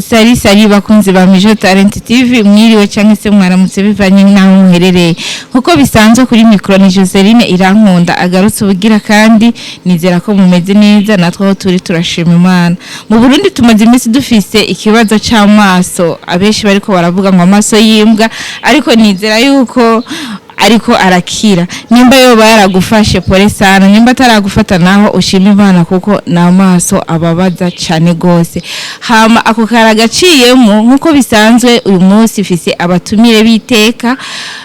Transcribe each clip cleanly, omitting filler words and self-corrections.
Salut salut bakunzi ba Mijo Talent TV, mwiriwe cyangwa se mwaramutse bivanye n'aho muherereye. Nkuko bisanzwe, kuri mikoro ni Joseline Irankunda agarutse ubugira kandi. Nizera ko mumeze neza, natwe aho turi turashima Imana. Mu Burundi tumaze iminsi dufise ikibazo c'amaso, abenshi bariko baravuga ngo amaso y'imbwa, ariko nizera yuko ariko arakira. Nimba yoba yaragufashe, pole sana. Nimba ataragufata naho, ushima Imana kuko ni amaso ababaza cyane gose. Hama ako karagaciyemo. Nk'uko bisanzwe, uyu munsi mfise abatumire b'iteka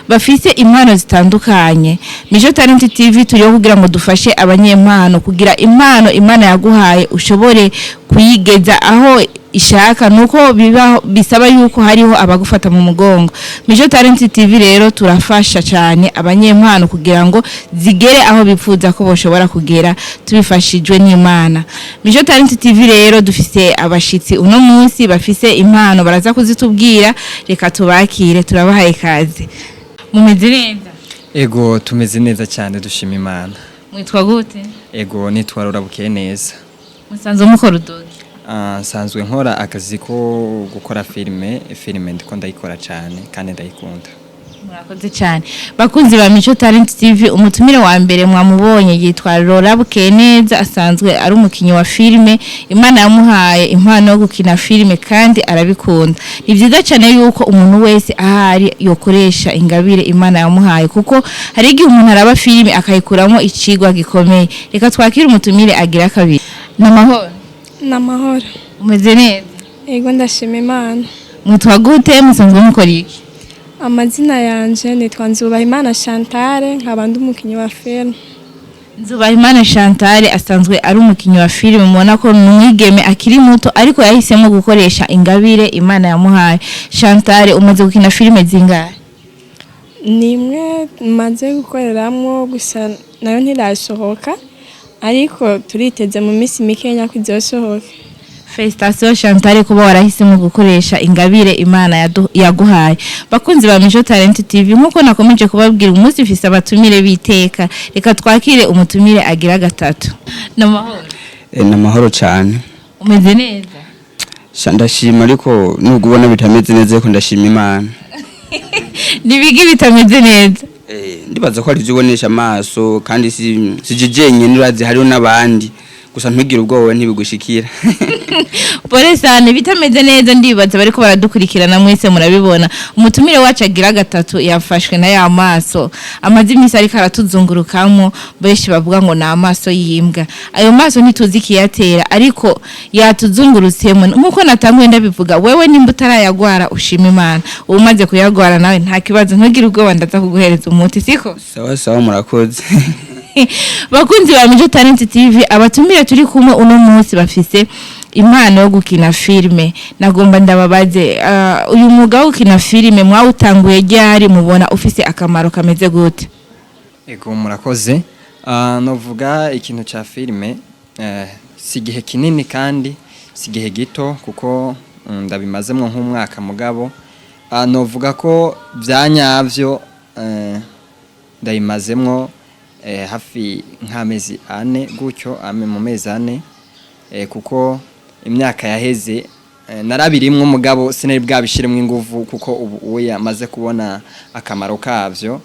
bafise impano zitandukanye. Mijo Talent TV turiho kugira ngo dufashe abanyempano kugira impano Imana yaguhaye ushobore kuyigeza aho ishaka, nuko biba bisaba yuko hariho abagufata mu mugongo. Mijo Talent TV rero turafasha cyane abanyempano kugira ngo zigere aho bifuza ko boshobora kugera, tubifashijwe n'Imana. Mijo Talent TV rero dufise abashitsi uno munsi bafise impano, baraza kuzitubwira. Reka tubakire, turabahaye ikaze. Mumeze neza? Ego, tumeze neza cyane, dushima Imana. Mwitwa gute? Ego, nitwa Rurabukeye neza. Musanzwe mukora uduki? Nsanzwe nkora akazi ko gukora filime. Filime ndiko ndayikora cyane kandi ndayikunda. Murakoze cyane. Bakunzi ba Mico Talent TV, umutumire wa mbere mwamubonye, yitwa Rora Bukeneza, asanzwe ari umukinyi wa filime. Imana yamuhaye impano yo gukina filime kandi arabikunda. Ni byiza cyane yuko umuntu wese ahari yokoresha ingabire Imana yamuhaye, kuko hari igihe umuntu araba filime akayikuramo icigwa gikomeye. Reka twakire umutumire agira kabiri. Namahoro? Ni amahoro. Umeze neza? Ego, ndashima Imana. Mwitwa gute? Musanzwe mukora iki? Amazina yanje nitwa Nzubahimana Chantal, nkaba ndi umukinnyi wa filime. Nzubahimana Chantal asanzwe ari umukinnyi wa filime. Mubona ko ni umwigeme akiri muto, ariko yahisemo gukoresha ingabire Imana yamuhaye. Chantal, umaze gukina filime zingahe? Ni imwe maze gukoreramo gusa, nayo ntirasohoka, ariko turiteze mu minsi mikeya ko izosohoka. Félicitations Chantal kuba warahisemo gukoresha ingabire Imana yaguhaye. Bakunzi ba Mijo Talent TV, nkuko nakomeje kubabwira, umunsi mfise abatumire b'iteka. Reka twakire umutumire agira gatatu. Namahoro? Ni amahoro cyane. Umeze neza? Sha, ndashima, ariko nubwo ubona bitameze neza, ariko ndashima Imana. Nibigi bitameze neza? Ndibaza ko ari ibyo ubonesha amaso, kandi si je jenyine, urazi hariho n'abandi. Gusa ntugire ubwoba, ntibigushikira. Pole sana, bitameze neza ndibaza bariko baradukurikirana mwese murabibona. Umutumire wacu agira gatatu yafashwe na ya maso amaze iminsi ariko aratuzungurukamo, benshi bavuga ngo ni amaso y'imbwa. Ayo maso ntituzi ikiyatera, ariko yatuzungurutsemo. Nkuko natanguye ndabivuga, wewe nimba utarayagwara ushima Imana. Uba umaze kuyagwara nawe nta kibazo, ntugire ubwoba, ndaza kuguhereza umuti, siko? Sawa sawa, murakoze. Bakunzi ba Mijo Talent TV, abatumire turi kumwe uno munsi bafise impano yo gukina filime. Nagomba ndababaze, uyu mwuga wo gukina filime mwawutanguye ryari? Mubona ufise akamaro kameze gute? Ego, murakoze. Novuga ikintu ca filime, si igihe kinini kandi si igihe gito, kuko ndabimazemwo nk'umwaka. Mugabo novuga ko vyanyavyo ndabimazemwo hafi nk'amezi 4 gutyo, ame mu mezi 4, kuko imyaka yaheze narabirimwo, mugabo sinari bwabishiremwo inguvu, kuko ubu uya maze kubona akamaro kavyo,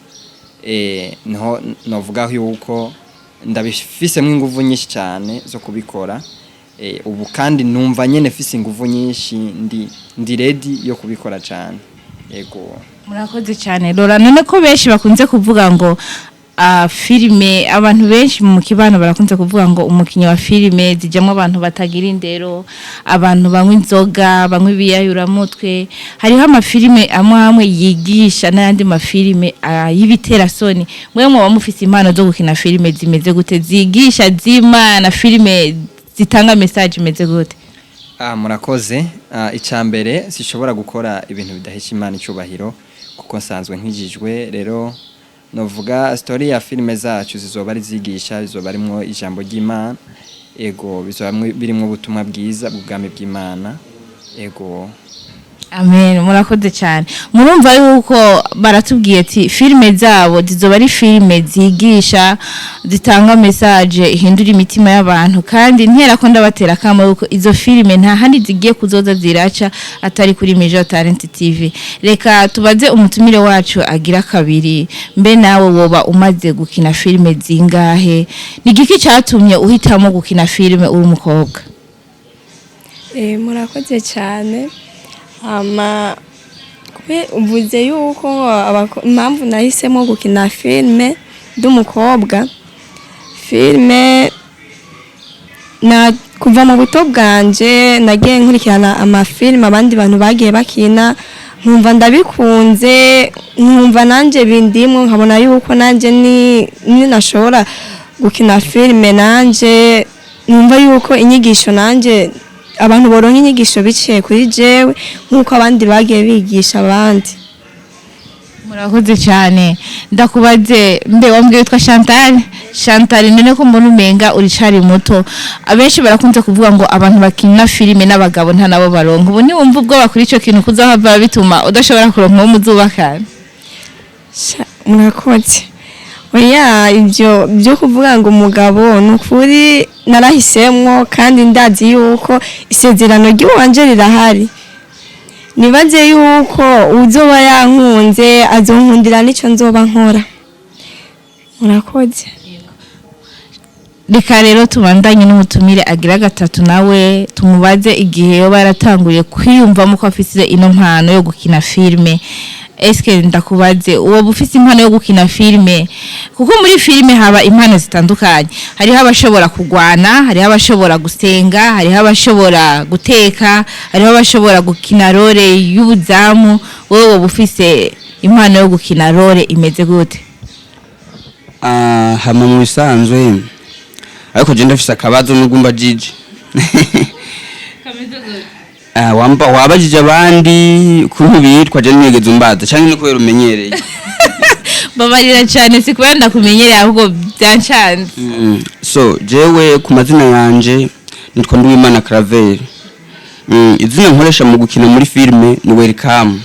niho novuga yuko ndabifisemwo inguvu nyinshi cyane zo kubikora. Ubu kandi numva nyene fise inguvu nyinshi, ndi ready yo kubikora cyane, yego. Murakoze cyane Rora. None ko benshi bakunze kuvuga ngo filime, abantu benshi mu kibano barakunze kuvuga ngo umukinyi wa filime zijyamo abantu batagira indero, abantu banywa inzoga, banywa ibiyayuramutwe. Hariho amafilime amwe amwe yigisha n'ayandi mafilime y'ibiterasoni. Mwe muba mufise impano zo gukina filime zimeze gute? Zigisha, z'Imana, filime zitanga message imeze gute? Murakoze. Icya mbere, sishobora gukora ibintu bidahesha Imana icubahiro, kuko nsanzwe nkijijwe. Rero novuga story ya filime zacu zizoba ari zigisha, zizoba arimwo ijambo ry'Imana. Ego, bizoba birimwo ubutumwa bwiza bw'ubwami bw'Imana. Ego. Amen, murakoze cyane. Murumva yuko baratubwiye ati filime zabo zizoba ari filime zigisha, zitanga message ihindura imitima y'abantu, kandi ntera ko ndabatera kamo yuko izo filime nta handi zigiye kuzoza ziraca atari kuri Mijo Talent TV. Reka tubaze umutumire wacu agira kabiri, mbe nawe woba umaze gukina filime zingahe? Ni giki cyatumye uhitamo gukina filime uri umukobwa? Murakoze cyane. Ama uvuze yuko impamvu nahisemo gukina filime ndi umukobwa, filime na kuva mu buto bwanje nagiye nkurikirana amafilime abandi bantu bagiye bakina, nkumva ndabikunze, nkumva nanjye bindimwo, nkabona yuko nanjye ni nashobora gukina filime, nanjye numva yuko inyigisho nanjye abantu boronka inyigisho biciye kuri jewe nk'uko abandi bagiye bigisha abandi. Murakoze cyane. Ndakubaze, mbe wambwiye witwa Chantal? Chantal, none ko mbona umenga uricari muto, abenshi barakunze kuvuga ngo abantu bakina filime n'abagabo nta nabo baronka. Ubu ntiwumva ubwoba kuri ico kintu kuzohava bituma udashobora kuronka uwo muzubakana? Murakoze. Oya, ibyo byo kuvuga ngo umugabo, ni ukuri narahisemwo kandi ndazi yuko isezerano ry'iwanje rirahari. Nibaze yuko uzoba yankunze azonkundira n'icyo nzoba nkora. Murakoze. Reka rero tubandanye n'umutumire agira gatatu, nawe tumubaze igihe yoba yaratanguye kwiyumvamo ko afise ino mpano yo gukina filime. Eske ndakubaze, uwo ufise impano yo gukina filime, kuko muri filime haba impano zitandukanye, hariho abashobora kugwana, hariho abashobora gusenga, hariho abashobora guteka, hariho abashobora gukina role y'ubuzamu, wowe woba ufise impano yo gukina role imeze gute? Ah, hama mu bisanzwe, ariko je ndafise akabazo nubwo mbajije. Ah, wamba wabajije abandi ukuntu bitwa, je nigeze umbaza, canke ni kubera umenyereye? Babarira cyane, si kubera ndakumenyereye, ahubwo byancanze. So jewe ku mazina yanje nitwa Nduwimana Claver. Izina nkoresha mu gukina muri filime ni Welcome.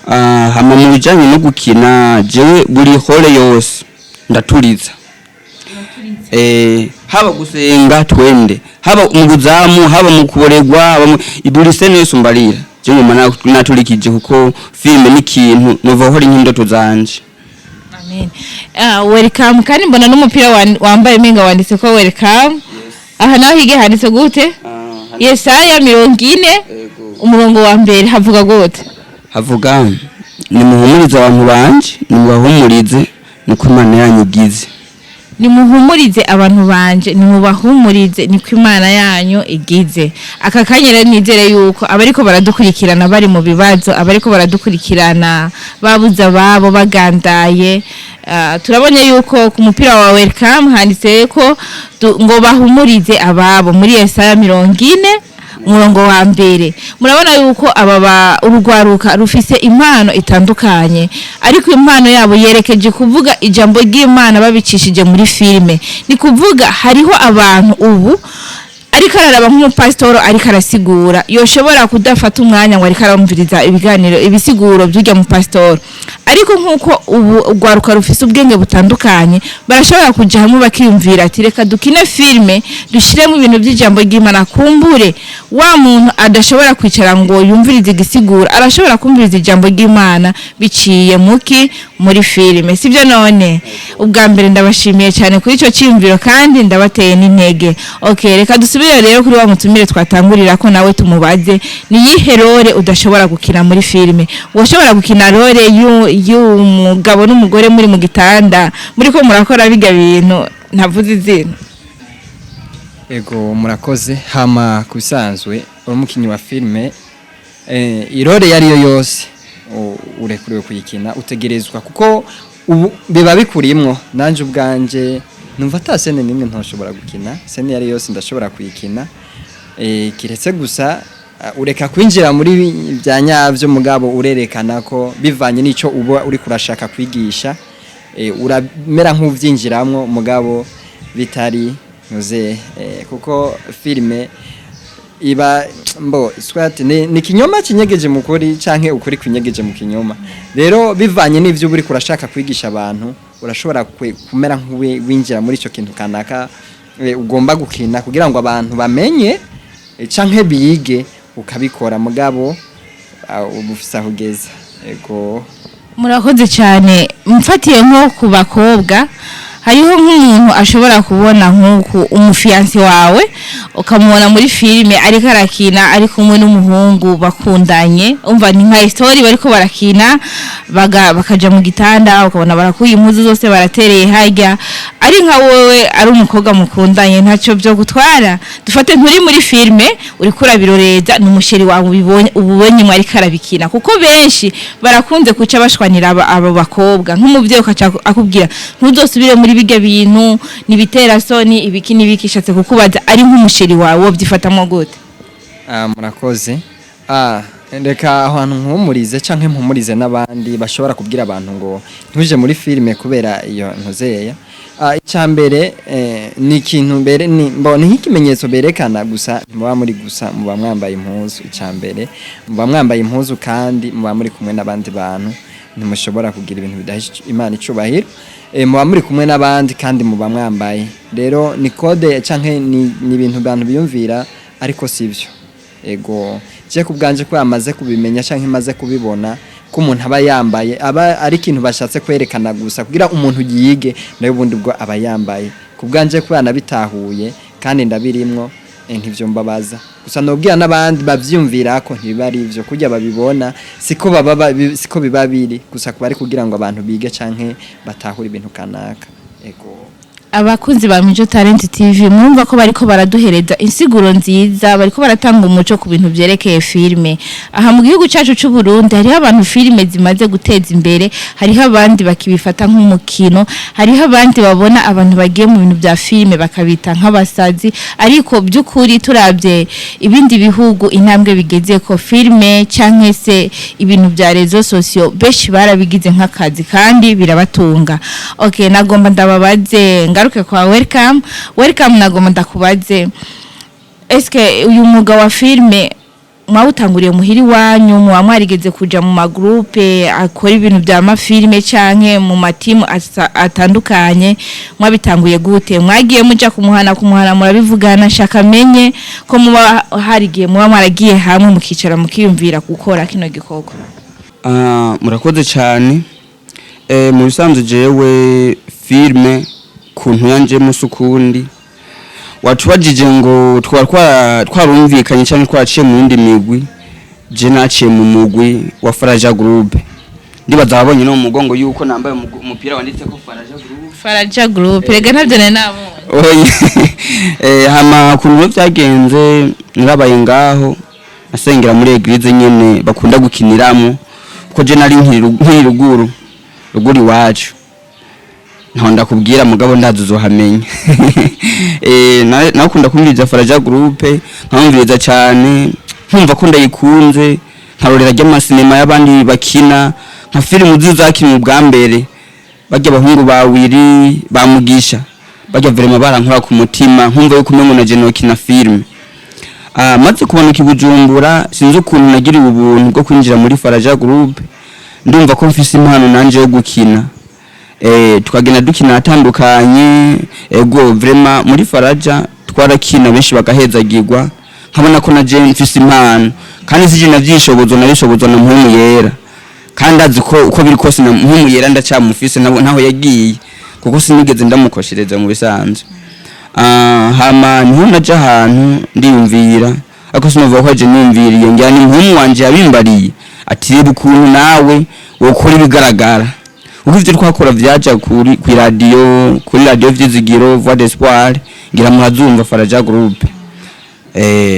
Ah, hama mu bijanye no gukina, jewe buri role yose ndaturiza, haba gusenga twende, haba mu buzamu, haba mu kuboregwa, haba mu buri scène yose umbarira, jewe nguma naturikije, kuko filime ni ikintu nova hori nk'indoto zanje. Amen. Ah, Welcome, kandi mbona n'umupira wambaye menga wanditse ko Welcome. Aha naho hige handitse gute? Yesaya 40 umurongo wa mbere havuga gute? Havuga: "Nimuhumurize abantu banje, nimubahumurize, niko Imana yanyu igize." "Nimuhumurize abantu banje, nimubahumurize, niko Imana yanyu igize." Aka kanya rero nizere yuko abariko baradukurikirana bari mu bibazo, abariko baradukurikirana babuze ababo, bagandaye, turabonye yuko ku mupira wa Welcome handitse ko ngo bahumurize ababo muri Yesaya 40 umurongo wa mbere. Murabona yuko aba urugwaruka rufise impano itandukanye, ariko impano yabo yerekeje kuvuga ijambo ry'Imana babicishije muri filime. Ni kuvuga hariho abantu ubu ariko araraba nk'umupasitoro ariko arasigura, yoshobora kudafata umwanya ngo ariko arumviriza ibiganiro, ibisiguro by'urya mupasitoro, ariko nk'uko ubu urwaruka rufise ubwenge butandukanye, barashobora kuja hamwe bakiyumvira ati: "Reka dukine filime, dushiremo ibintu by'ijambo ry'Imana, kumbure wa muntu adashobora kwicara ngo yumvirize igisiguro arashobora kumviriza ijambo ry'Imana biciye muki muri filime." Sibyo none? Ubwa mbere ndabashimiye cyane kuri ico cyiyumviro kandi ndabateye n'intege. Okay, reka dusubire rero kuri wa mutumire twatangurira ko nawe tumubaze: ni yihe role udashobora gukina muri filime? Washobora gukina role y'umugabo n'umugore muri mu gitanda muri ko murakora biga bintu ntavuze izina? Ego, murakoze. Hama ku bisanzwe uri umukinnyi wa filime, i role yariyo yose urekuriwe kuyikina, utegerezwa, kuko ubu biba bikurimwo. Nanje ubwanje numva ata scène nimwe ntoshobora gukina, scène yari yose ndashobora kuyikina, kiretse gusa ureka kwinjira muri bya nyavyo, mugabo urerekana ko bivanye n'ico uba uri kurashaka kwigisha, uramera nk'uvyinjiramwo, mugabo bitari ntuze, kuko filime Iba mbo swat ni kinyoma kinyegeje mu kuri canke ukuri kwinyegeje mu kinyoma. Rero bivanye n'ivyo uri kurashaka kwigisha abantu, urashobora kumera nk'uwinjira muri ico kintu kanaka ugomba gukina kugira ngo abantu bamenye canke bige, ukabikora, mugabo uba ufise aho ugeza. Ego. Murakoze cyane. Mfatiye nko ku bakobwa, hariho nk'umuntu ashobora kubona nk'uku umufiancé wawe, ukamubona muri filime ariko arakina ari kumwe n'umuhungu bakundanye, umva ni nka histoire bariko barakina, bakaja mu gitanda, ukabona barakuye impuzu zose baratereye harya. Ari nka wowe, ari umukobwa mukundanye, ntacyo byo gutwara? Dufate nturi muri filime, uriko urabiroreza, ni umuchéri wawe ubibonye, ubonye mwe ariko arabikina, kuko benshi barakunze kuca bashwanira abo bakobwa. Nk'umuvyeyi ukaca akubwira ntuzosubire muri bijya bintu, nibitera soni, ibiki n'ibiki. Ishatse kukubaza, ari nk'umuchéri wawe wovyifatamwo gute? Ah, murakoze. Reka aho hantu mpumurize canke mpumurize n'abandi bashobora kubwira abantu ngo ntuje muri filime kubera iyo ntuzeya. Icya mbere ni ikintu mbere ni mbona nk'ikimenyetso berekana gusa, ntimuba muri gusa, muba mwambaye impuzu. Icya mbere muba mwambaye impuzu kandi muba muri kumwe n'abandi bantu, ntimushobora kugira ibintu bidahisha Imana icubahiro. Muba muri kumwe n'abandi kandi muba mwambaye. Rero ni code canke ni ibintu abantu biyumvira, ariko sivyo. Ego, je ku bwanje ko amaze kubimenya canke maze kubibona ko umuntu aba yambaye, aba ari ikintu bashatse kwerekana gusa kugira umuntu yige, nayo ubundi bwo aba yambaye. Ku bwanje ko yanabitahuye kandi ndabirimwo, ntivyo mbabaza. Gusa nobwira n'abandi bavyumvira ko ntibiba ari ivyo kurya babibona, siko baba siko biba biri, gusa kuba ari kugira ngo abantu bige canke batahure ibintu kanaka. Ego. Abakunzi ba Mijo Talent TV, mwumva ko bariko baraduhereza insiguro nziza, bariko baratanga umuco ku bintu vyerekeye filime aha mu gihugu cacu c'u Burundi. Hariho abantu filime zimaze guteza imbere, hariho abandi bakibifata nk'umukino, hariho abandi babona abantu bagiye mu bintu vya filime bakabita nk'abasazi. Ariko by'ukuri turavye ibindi bihugu intambwe bigeze ko filime canke se ibintu vya réseaux sociaux, benshi barabigize nk'akazi kandi birabatunga. Okay, nagomba ndababaze, ngaruke kwa Welcome. Welcome, nagomba ndakubaze, eske uyu mwuga wa filime mwawutanguriye muhiri wanyu? Muba mwarigeze kuja mu magroupe akora ibintu bya mafilime canke mu matimu atandukanye? Mwabitanguye gute? Mwagiye muja kumuhana kumuhana murabivugana? Shaka menye ko muba harigiye muba mwaragiye hamwe mukicara mukiyumvira gukora kino gikorwa. Ah, murakoze cyane. Mu bisanzwe jewe filme kuntu yanjemo sukundi watubajije ngo twara twarumvikanye cyane, twaciye mu yindi migwi. Je naciye mu mugwi wa Faraja Group. Ndibaza wabonye no mu mugongo yuko nambaye umupira wanditseko Faraja Group. Faraja Group, rega ntabyo nari nabonye. Oya. Hama kuntu rero byagenze, narabaye ngaho nasengera muri église nyene bakunda gukiniramo, kuko je nari nkiri ruguru ruguru iwacu, ntaho ndakubwira mugabo ndazi uzohamenya. Nakunda kumviriza Faraja Group, nkamviriza cyane, nkumva ko ndayikunze, nkarorera ry'amasinema y'abandi bakina nka filime zakinwe ubwa mbere, barya abahungu ba Wiri bamugisha, barya vraiment barankora ku mutima, nkumva yuko umengo na je nokina filime. Maze kumanuka i Bujumbura, sinzi ukuntu nagiriwe ubuntu bwo kwinjira muri Faraja Group, ndumva ko mfise impano nanje yo gukina. Tukagenda dukina atandukanye. Ego, vraiment muri Faraja twarakina benshi bagahezagirwa, nkabona ko naje mfise impano, kandi sije navyishobozo, nabishobozwa na Mpwemu Yera, kandi azi ko uko biri kose na Mpwemu Yera ndacamufise ntaho yagiye, kuko sinigeze ndamukoshereza mu bisanzwe. Hama niho naja ahantu ndiyumvira, ariko sinovuga ko aje niyumviriye, ngira ni Mpwemu wanje yabimbariye ati reba ukuntu nawe wokora ibigaragara, kuko ivyo twakora vyaja kuri kuri radio, kuri radio Vyizigiro, Voix d'Espoir, ngira murazumva Faraja Group.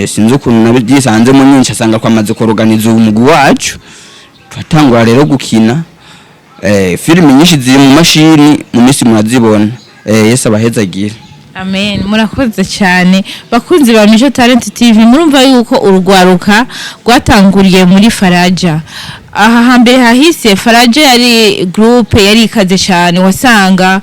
Sinzi ukuntu nabyisanzemo nyinshi, asanga kwamaze kuorganiza umugwi wacu, turatangura rero gukina. Filimi nyinshi ziri mu mashini, mu minsi murazibona. Yesu abahezagire. Amen. Murakoze cyane. Bakunzi ba Mijo Talent TV, murumva yuko urugwaruka rwatanguriye muri Faraja. Aha hambere hahise Faraja yari groupe yari ikaze cyane, wasanga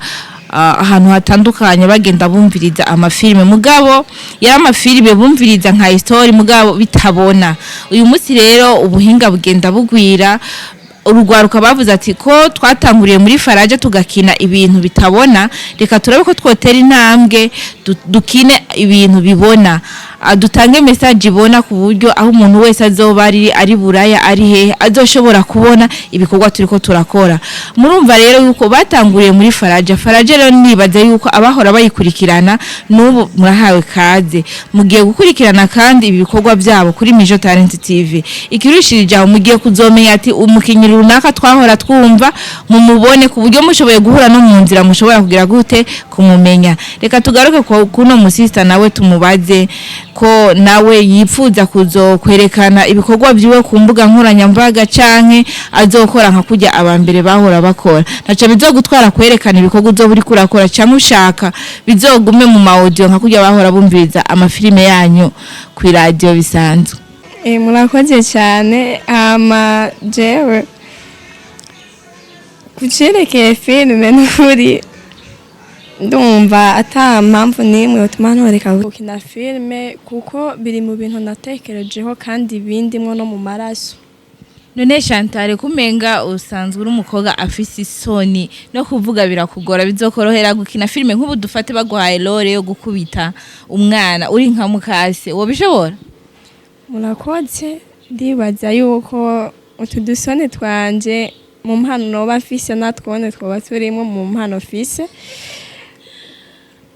ahantu hatandukanye bagenda bumviriza amafilime, mugabo yari amafilime bumviriza nka histoire, mugabo bitabona. Uyu munsi rero ubuhinga bugenda bugwira, urugwaruka bavuze ati ko twatanguriye muri Faraja tugakina ibintu bitabona, reka turabe ko twotera intambwe dukine ibintu bibona, dutange message ibona, ku buryo aho umuntu wese azoba ari Buraya, ari hehe, azoshobora kubona ibikorwa turiko turakora. Murumva rero yuko batanguriye muri Faraja. Faraja rero nibaza yuko abahora bayikurikirana n'ubu murahawe kaze, mugiye gukurikirana kandi ibi bikorwa byabo kuri Mijo Talent TV. Ikirushirije aho, mugiye kuzomenya ati umukinyi runaka twahora twumva, mumubone, ku buryo mushoboye guhura no mu nzira mushobora kugira gute kumumenya. Reka tugaruke kuno musista, nawe tumubaze ko nawe yipfuza kuzokwerekana ibikorwa byiwe ku mbuga nkoranyambaga, canke azokora nka kurya abambere bahora bakora. Ntaco bizogutwara kwerekana ibikorwa uzoba uriko urakora, canke ushaka bizogume mu ma audio nka kurya bahora bumviriza amafilime yanyu kw'iradiyo bisanzwe? Murakoze cyane. Hama jewe ku cerekeye filime, n'ukuri ndumva ata mpamvu n'imwe yotuma ntoreka gukina filime, kuko biri mu bintu natekerejeho kandi bindimwo no mu maraso. None Chantal, kumenga usanzwe uri umukobwa afise isoni, no kuvuga birakugora, bizokorohera gukina filime? Nk'ubu dufate baguhaye rôle yo gukubita umwana uri nka mukase, wobishobora? Murakoze. Ndibaza yuko utu dusoni twanje mu mpano noba mfise natwone twoba turimwo mu mpano mfise.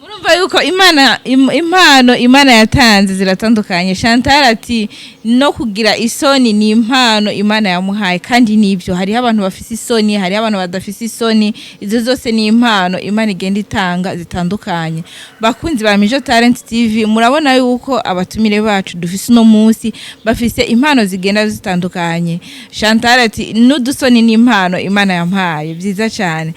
Murumva yuko Imana impano Imana yatanze ziratandukanye. Chantal ati no kugira isoni ni impano Imana yamuhaye, kandi nibyo, hariho abantu bafise isoni, hariho abantu badafise isoni. Izo zose ni impano Imana igenda itanga zitandukanye. Bakunzi ba Mijo Talent TV, murabona yuko abatumire bacu dufise uno munsi bafise impano zigenda zitandukanye. Chantal ati n'udusoni ni impano Imana yampaye. Byiza cyane.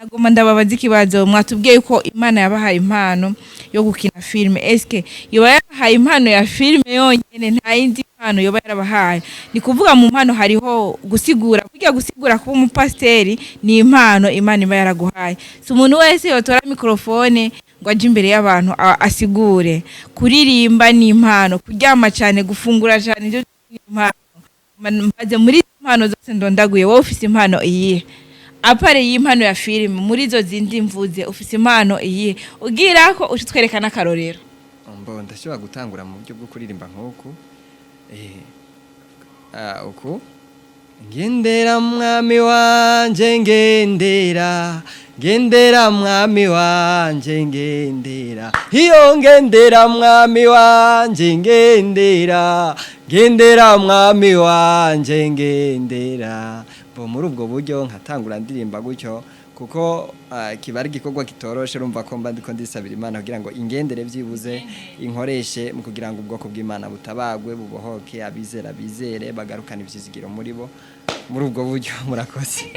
Nagomba ndababaza ikibazo. Mwatubwiye ko Imana yabahaye impano yo gukina filime. Eske yoba yarabahaye impano ya filime yonyene, nta yindi impano yoba yarabahaye? Ni kuvuga mu mpano hariho gusigura. Burya gusigura, kuba umupasiteri ni impano Imana iba yaraguhaye. Si umuntu wese yotora mikrofone ngo aje imbere y'abantu asigure. Kuririmba ni impano, kuryama cyane, gufungura cyane, ibyo ni impano. Mbaze, muri izo mpano zose ndondaguye, wowe ufise impano iyihe? À part y'impano ya filime, muri izo zindi mvuze ufise impano iyihe? Ugira ko uca utwereka n'akarorero. Mbo ndashobora gutangura mu buryo bwo kuririmba nk'uku, uku: ngendera mwami wanje, ngendera, ngendera mwami wanje, ngendera, iyo ngendera mwami wanje, ngendera, ngendera mwami wanje, ngendera. Bo muri ubwo buryo nkatangura ndirimba gutyo, kuko kiba ari igikorwa kitoroshe. Urumva ko mba ndiko ndisabira Imana kugira ngo ingendere, byibuze inkoreshe mu kugira ngo ubwoko bw'Imana butabagwe, bubohoke, abizera bizere, bagarukane ivyizigiro muri bo, muri ubwo buryo. Murakoze.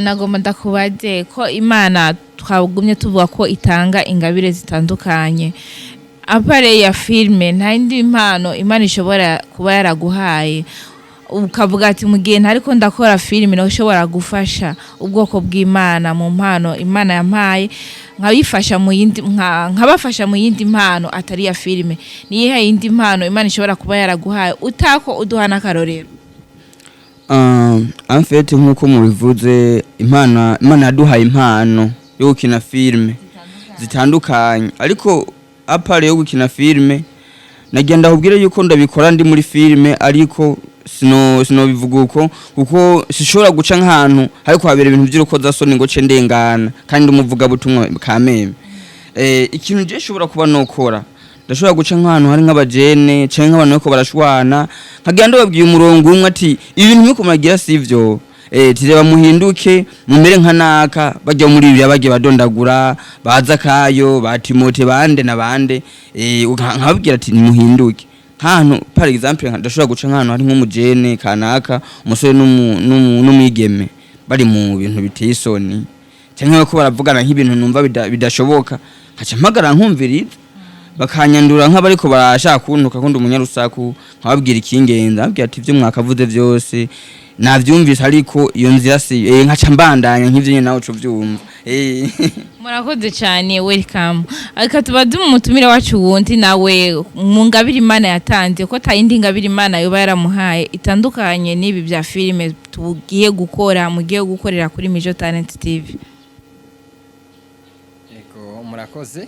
Nagomba ndakubaze ko Imana twagumye tuvuga ko itanga ingabire zitandukanye. À part ya filime, nta yindi mpano Imana ishobora kuba yaraguhaye ukavuga ati mu gihe ntariko ndakora filime nawe ushobora gufasha ubwoko bw'Imana mu mpano Imana yampaye, nkabifasha mu yindi, nkabafasha mu yindi mpano atari ya filime? Niyihe yindi mpano Imana ishobora kuba yaraguhaye utako uduha n'akarorero? En fait, nk'uko mubivuze, Imana yaduhaye impano yo gukina filime zitandukanye, ariko à part yo gukina filime, nagira ndakubwire yuko ndabikora ndi muri filime, ariko sino bivuga uko, kuko sishobora guca nk'ahantu hariko habera ibintu vy'urukozasoni ngo ce ndengana, kandi umuvuga butumwa kameme. Ikintu je shobora kuba nokora, ndashobora guca nk'ahantu hari nk'abajene canke nk'abantu bariko barashwana, nkagira ndababwiye umurongo umwe ati ibintu muriko muragira sivyo, tireba muhinduke mumere nka naka bajya muri Bibiliya, bagiye badondagura baza kayo ba Timote bande na bande, nkababwira ati nimuhinduke. Nk'ahantu, par exemple, ndashobora guca nk'ahantu hari nk'umujene kanaka, umusore n'umwigeme bari mu bintu biteye isoni, canke bariko baravugana nk'ibintu numva bidashoboka, nkaca mpagara nkumviriza. Bakanyandura nk'abariko barashaka kuntuka ko ndi umunyarusaku, nkababwira ikingenza, nkababwira ati ibyo mwakavuze byose navyumvise, ariko iyo nzira si nkaca mbandanya nk'ivyo nyene, nawe uca uvyumva. Murakoze cyane, welcome. Reka tubaze mu mutumire wacu wundi nawe mu ngabire Imana yatanze, ko atayindi ngabire Imana yoba yaramuhaye itandukanye n'ibi bya filime tugiye gukora, mugiye gukorera kuri Mijo Talent TV. Ego, murakoze.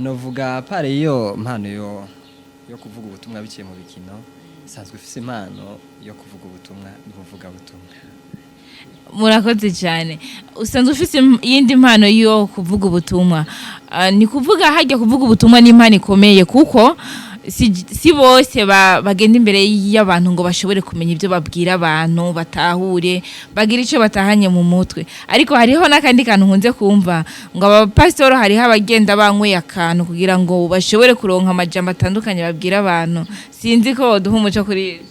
Novuga pare iyo mpano yo kuvuga ubutumwa biciye mu bikino, isanzwe ifise impano yo kuvuga ubutumwa n'ubuvuga butumwa. Murakoze cyane. Usanzwe ufite iyindi mpano yo kuvuga ubutumwa. Ni kuvuga hajya kuvuga ubutumwa ni impano ikomeye, kuko si bose bagenda imbere y'abantu ngo bashobore kumenya ibyo babwira abantu, batahure, bagire icyo batahanye mu mutwe. Ariko hariho n'akandi kantu nkunze kumva ngo abapasitoro hariho abagenda banyweye akantu kugira ngo bashobore kuronka amajambo atandukanye babwira abantu. Sinzi ko boduha umuco kuri ibi.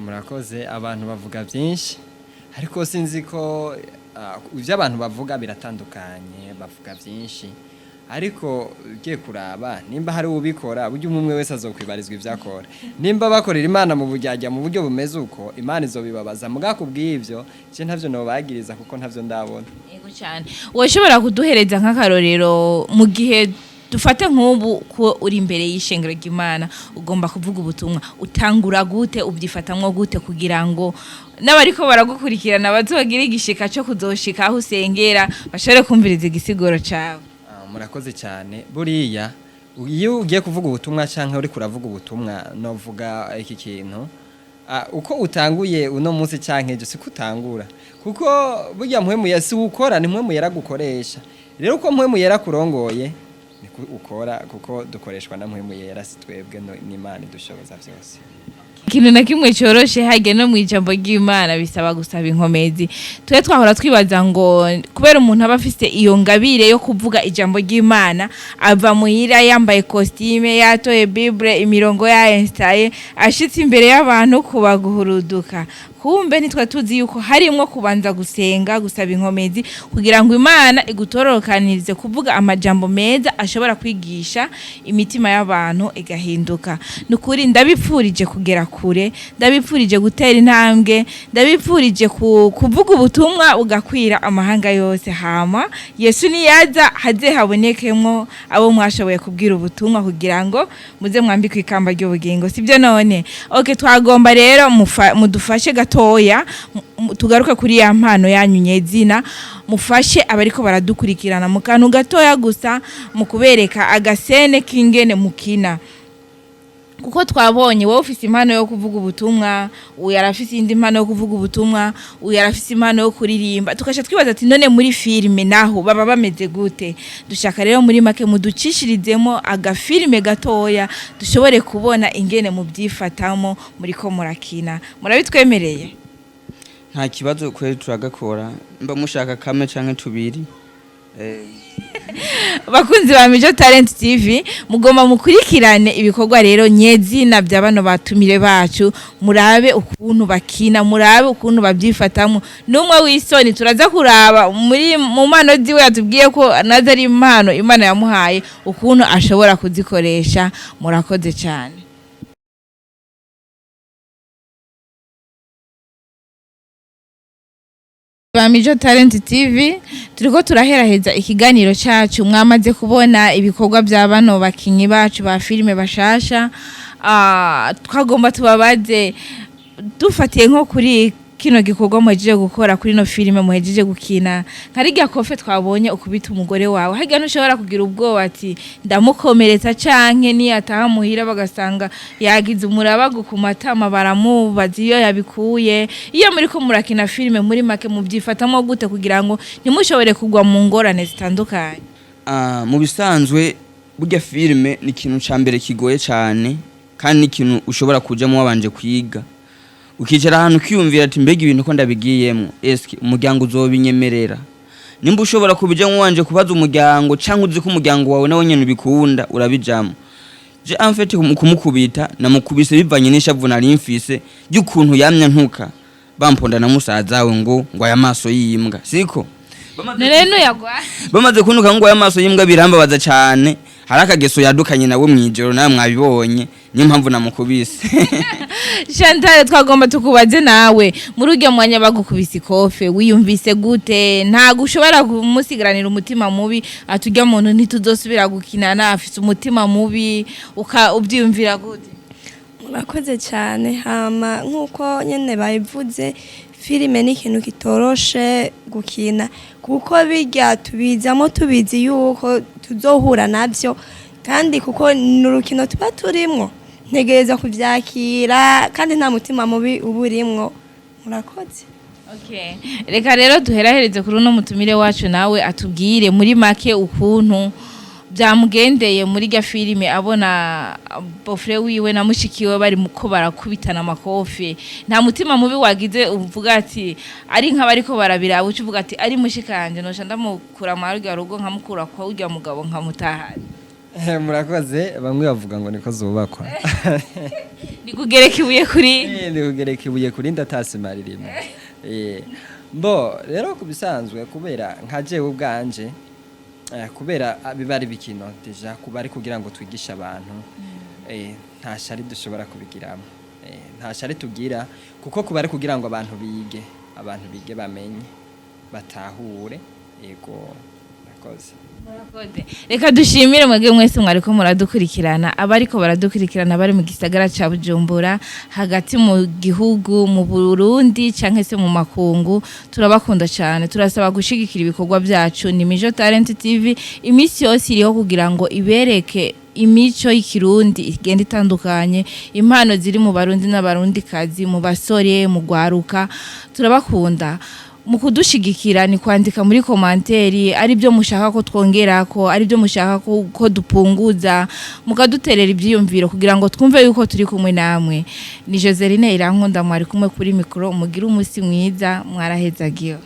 Murakoze. Abantu bavuga byinshi, ariko sinzi ko ibyo abantu bavuga biratandukanye. Bavuga byinshi, ariko ugiye kuraba nimba hari ubikora, burya umwe umwe wese azokwibarizwa ibyo akora. Nimba bakorera Imana mu buryarya, mu buryo bumeze uko, Imana izobibabaza. Mugabo kubw'ibyo je ntavyo nobagiriza, kuko ntavyo ndabona. Yego cyane. Woshobora kuduhereza nk'akarorero, mu gihe dufate nk'ubu ko uri imbere y'ishengero ry'Imana ugomba kuvuga ubutumwa, utangura gute, ubyifatamwo gute kugira ngo n'abariko baragukurikirana bazogire igishika cyo kuzoshika aho usengera bashobore kumviriza igisiguro cawe? Murakoze cyane. Buriya iyo ugiye kuvuga ubutumwa canke uri kuravuga ubutumwa, novuga iki kintu: uko utanguye uno munsi canke ejo siko utangura, kuko burya Mpwemu ya si ukora, ni Mpwemu yaragukoresha. Rero uko Mpwemu yarakurongoye niko ukora, kuko dukoreshwa na Mpwemu Yera, si twebwe, n'Imana idushoboza byose. Ikintu na kimwe cyoroshe hajya no mu ijambo ry'Imana bisaba gusaba inkomezi. Twe twahora twibaza ngo kubera umuntu aba afise iyo ngabire yo kuvuga ijambo ry'Imana, ava muhira yambaye costume, yatoye Bible, imirongo ya instaye, ashitse imbere y'abantu kubaguhuruduka. Kumbe nitwa tuzi yuko harimwo kubanza gusenga, gusaba inkomezi kugira ngo Imana igutororokanirize kuvuga amajambo meza ashobora kwigisha imitima y'abantu igahinduka. Nukuri ndabipfurije kugera kure, ndabipfurije gutera intambwe, ndabipfurije kuvuga ubutumwa bugakwira amahanga yose. Hama Yesu niyaza haze habonekemwo abo mwashoboye kubwira ubutumwa kugira ngo muze mwambikwe ikamba ry'ubugingo, sibyo none? Okay, twagomba rero mudufashe gatoya, tugaruke kuri ya mpano yanyu nyezina, mufashe abariko baradukurikirana mu kantu gatoya gusa mu kubereka agasene k'ingene mukina, kuko twabonye wowe ufise impano yo kuvuga ubutumwa, uyu arafise indi mpano yo kuvuga ubutumwa, uyu arafise impano yo kuririmba, tukaca twibaza ati none muri filime naho baba bameze gute? Dushaka rero muri make muducishirizemo agafilime gatoya dushobore kubona ingene mubyifatamo muriko murakina. Murabitwemereye? Nta kibazo kweri, turagakora mba mushaka kamwe canke tubiri. Bakunzi ba Mijo Talent TV, mugomba mukurikirane ibikorwa rero nyezina bya bano batumire bacu, murabe ukuntu bakina, murabe ukuntu babyifatamo. N'umwe w'isoni turaza kuraba muri mu mpano ziwe yatubwiye ko nazo ari impano Imana yamuhaye, ukuntu ashobora kuzikoresha. Murakoze cyane. Ba Mijo Talent TV, turiko turaheraheza ikiganiro cacu. Mwamaze kubona ibikorwa bya bano bakinyi bacu ba filime bashasha. Twagomba tubabaze, dufatiye nko kuri kino gikorwa muhejeje gukora, kuri no filime muhejeje gukina, nka rirya kofe twabonye ukubita umugore wawe, harya ntushobora kugira ubwoba ati ndamukomeretsa, canke niyataha muhira bagasanga yagize umurabago ku matama, baramubaza iyo yabikuye? Iyo muriko murakina filime, muri make mubyifatamo gute kugira ngo ntimushobore kugwa mu ngorane zitandukanye? Mu bisanzwe burya filime ni ikintu ca mbere kigoye cane, kandi ni ikintu ushobora kujamo wabanje kwiga, ukicara ahantu ukiyumvira ati mbega ibintu ko ndabigiyemwo, eske umuryango uzobinyemerera? Nimba ushobora kubijamwo wanje kubaza umuryango, canke uzi ko umuryango wawe nawe nyene ubikunda, urabijamwo. Je en fait kumukubita namukubise bivanye n'ishavu nari mfise ry'ukuntu yamya ntuka, bamponda na musaza we ngo aya maso y'imbwa siko. None nuyagwa? Bamaze kuntuka ngo aya maso y'imbwa, birambabaza cyane. Hari akageso yadukanye nawe mwijoro, nawe mwabibonye, niyo mpamvu namukubise. Chantal, twagomba tukubaze nawe, muri uryo mwanya bagukubise ikofe wiyumvise gute? Ntabwo ushobora kumusigaranira umutima mubi, ati urya muntu ntituzosubira gukinana, afise umutima mubi, uka ubyiyumvira gute? Murakoze cyane. Hama nk'uko nyine babivuze, filime ni ikintu kitoroshe gukina, kuko bijya tubizamo tubizi yuko tuzohura nabyo, kandi kuko ni urukino tuba turimwo, ntegereza kubyakira kandi nta mutima mubi uba urimwo. Murakoze. Okay. Reka rero duherahereze kuri uno mutumire wacu, nawe atubwire muri make ukuntu byamugendeye muri rya filime, abona beau-frère wiwe na mushiki we bari muko barakubitana amakofi. Nta mutima mubi wagize, uvuga ati ari nk'abariko barabiraba, uca uvuga ati ari mushikanje noca ndamukura muri rya rugo, nkamukura kwa urya mugabo, nkamutahana? Murakoze. Bamwe bavuga ngo niko zubakwa. Ni kugereka ibuye kuri Ni kugereka ibuye kuri ndatasima ririmo. Mbo rero ku bisanzwe, kubera nka jewe ubwanje, kubera biba ari bikino déjà, kuba ari kugira ngo twigishe abantu, nta shari dushobora kubigiramo. Nta shari tugira, kuko kuba ari kugira ngo abantu bige, abantu bige, bamenye, batahure. Yego, murakoze. Murakoze. Reka dushimire mwebwe mwese mwariko muradukurikirana, abariko baradukurikirana bari mu gisagara ca Bujumbura, hagati mu gihugu, mu Burundi canke se mu makungu. Turabakunda cyane, turasaba gushigikira ibikorwa byacu. Ni Mijo Talent TV, iminsi yose iriho kugira ngo ibereke imico y'ikirundi igenda itandukanye, impano ziri mu Barundi n'Abarundikazi, mu basore, mu gwaruka. Turabakunda. Mu kudushigikira ni kwandika muri commentaire ari byo mushaka ko twongera, ko ari byo mushaka ko dupunguza, mukaduterera ibyiyumviro kugira ngo twumve yuko turi kumwe namwe. Ni Joseline Irankunda mwari kumwe kuri mikoro. Mugire umunsi mwiza, mwarahezagiwe.